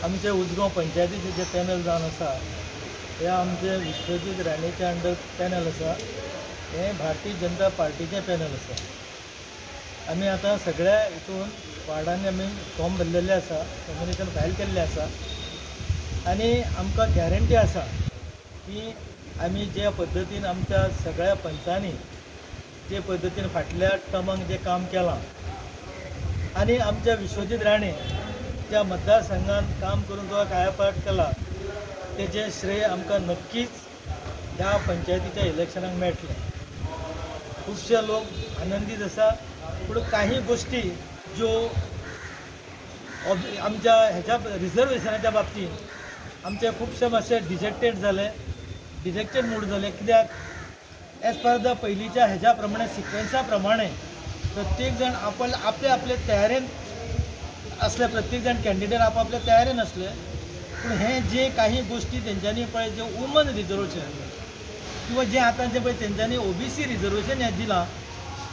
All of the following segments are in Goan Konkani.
आमचे उजगांव पंचायतीचे जे पॅनल जावन आसा हे आमचे विश्वजीत राणेचे अंडर पॅनल आसा. हे भारतीय जनता पार्टीचें पॅनल आसा. आमी आतां सगळ्या हितून वार्डांनी आमी फॉर्म भरलेले आसा, नॉमिनेशन फायल केल्लें आसा आनी आमकां गॅरंटी आसा की आमी ज्या पद्दतीन आमच्या सगळ्या पंचांनी जे पद्दतीन फाटल्या टर्माक जें काम केलां आनी आमच्या विश्वजीत राणे ज्या मतदारसंघान काम करून जो कायापालट केला तेजें श्रेय आमकां नक्कीच ह्या पंचायतीच्या इलेक्शनाक मेळटलें. खुबशे लोक आनंदीत आसा, पूण काही गोश्टी ज्यो आमच्या हेच्या रिजर्वेशनाच्या बाबतींत आमचे खुबशे मातशे डिजेक्टेड जाले, डिजेक्टेड मूड जाले. कित्याक एज पर the पयलींच्या हेज्या प्रमाणे सिक्वेन्सा प्रमाणे प्रत्येक जाण आपले आपले तयारेन असले, प्रत्येक जाण कॅन्डिडेट आपापल्या तयारेन आसले. पूण हे जे काही गोश्टी तेंच्यांनी पळय जे वुमन रिजर्वेशन किंवा जे आतां जे पळय तेंच्यांनी ओबीसी रिजर्वेशन हें दिलां,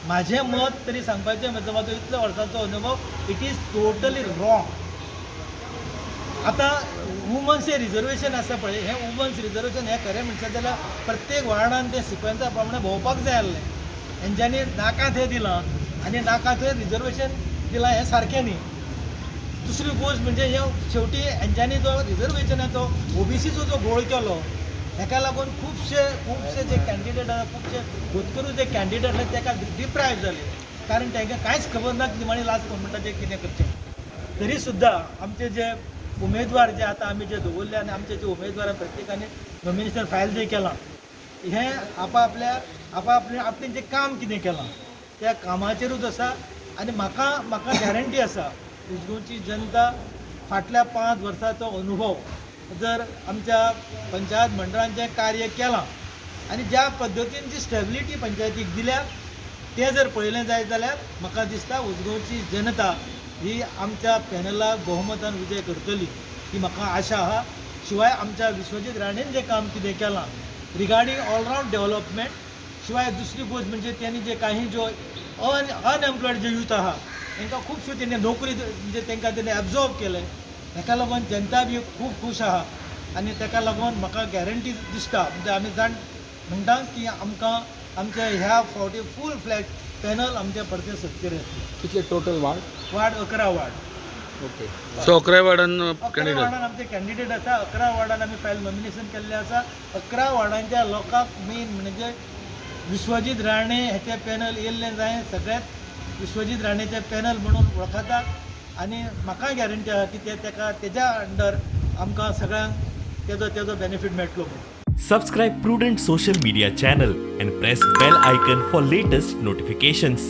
म्हाजें मत तरी सांगपाचें म्हणजे म्हाजो इतल्या वर्सांचो अनुभव, it is totally wrong. आतां वुमन्स हें रिजर्वेशन आसा पळय, हें वुमन्स रिजर्वेशन हें खरें म्हणशात जाल्यार प्रत्येक वार्डान तें सिक्वेन्सा प्रमाणे भोंवपाक जाय आसलें. हेंच्यांनी नाका थंय दिलां आनी नाका थंय रिजर्वेशन दिलां हें सारकें न्ही. दुसरी गोश्ट म्हणजे हे शेवटी हेंच्यांनी जो रिजर्वेशनाचो ओबीसीचो जो घोळ केलो हेका लागून खुबशे खुबशे जे कॅन्डिडेट आसा, खुबशे होतकरू जे कॅन्डिडेट आसले तेका डिप्रायव जाले, कारण तांकां कांयच खबर ना निमाणी लास्ट मोमेंटाचेर कितें करचें. तरी सुद्दां आमचे जे उमेदवार जे आतां आमी जे दवरले आनी आमचे जे उमेदवार प्रत्येकाने नॉमिनेशन फायल जें केलां हें आपापल्या आपापले आपलें जें काम कितें केलां त्या कामाचेरूच आसा. आनी म्हाका म्हाका गॅरंटी आसा उजगांवची जनता फाटल्या 5 वर्सांचो अनुभव जर आमच्या पंचायत मंडळान जें कार्य केलां आनी ज्या पद्दतीन जी स्टेबिलिटी पंचायतीक दिल्या तें जर पळयलें जायत जाल्यार म्हाका दिसता उजगांवची जनता ही आमच्या पॅनलाक बहुमतान विजय करतली ही म्हाका आशा आहा. शिवाय आमच्या विश्वजीत राणेन जें काम कितें केलां रिगार्डींग ऑलरावंड डेवलपमेंट, शिवाय दुसरी गोश्ट म्हणजे त्यांनी जे काही ज्यो अनएम्प्लॉयड जे यूथ आहा तांकां खुबश्यो तेणी नोकरी म्हणजे तांकां तेणी एब्जॉर्ब केलें, ताका लागून जनता बी खूब खूश आहा आनी ताका लागून म्हाका गॅरंटी दिसता म्हणजे आमी जाण म्हणटा की आमकां आमच्या ह्या फावटी फूल फ्लॅग पॅनल आमच्या परते सत्तेर येतलें. कितले total ward? Ward 11 ward. Okay, so 11 वार्डान 11 वार्डान आमचे कॅन्डिडेट आसा. 11 वार्डान आमी फायल नॉमिनेशन केल्लें आसा. 11 वार्डांच्या लोकांक मेन म्हणजे विश्वजीत राणे हेचें पॅनल येयल्लें जाय, सगळ्यात विश्वजीत राणेचें पॅनल म्हणून वळखतात आनी म्हाका गॅरंटी आहा की ते तेका तेज्या अंडर आमकां सगळ्यांक तेजो तेजो बेनिफीट मेळटलो म्हणून. Subscribe Prudent social media channel and press bell icon for latest notifications.